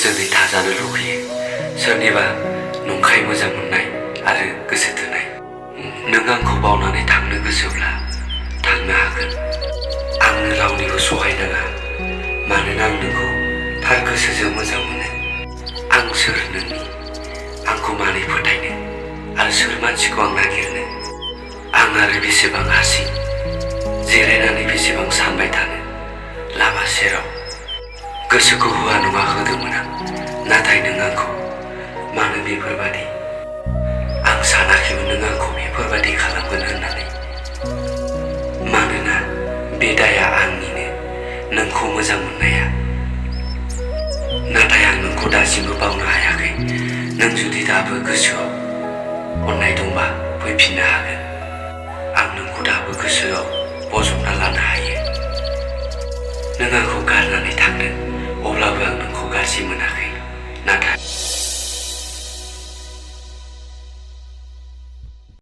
गोजोनै थाजानो लुगैयो सोरनिबा नंखाय मोजां मोननाय आरो गोसो थोनाय। नों आंखौ बावनानै थांनो गोसोब्ला थांनो हागोन। आंनो रावनिबो सहाय नाङा, मानोना आं नोंखौ थार गोसोजों मोजां मोनो। आं सोर नोंनि, आंखौ मानो फोथायनो आरो सोर मानसिखौ आं नागिरनो? आं आरो बेसेबां हारसिं जिरायनानै बेसेबां सानबाय थानो लामा सेराव। गोसोखौ होआ नङा होदोंमोन आं, नाथाय नों आंखौ मानो बेफोरबादि? आं सानाखैमोन नों आंखौ बेफोरबादि खालामगोन होननानै। मानोना बे दाया आंनिनो, नोंखौ मोजां मोननाया। नाथाय आं नोंखौ दासिमबो बावनो हायाखै। नों जुदि दाबो गोसोआव अननाय दंबा फैफिननो हागोन। आं नोंखौ दाबो गोसोआव बजबना लानो हायो। नों आंखौ गारनानै थांदों, अब्लाबो आं नोंखौ गाज्रि मोनाखै।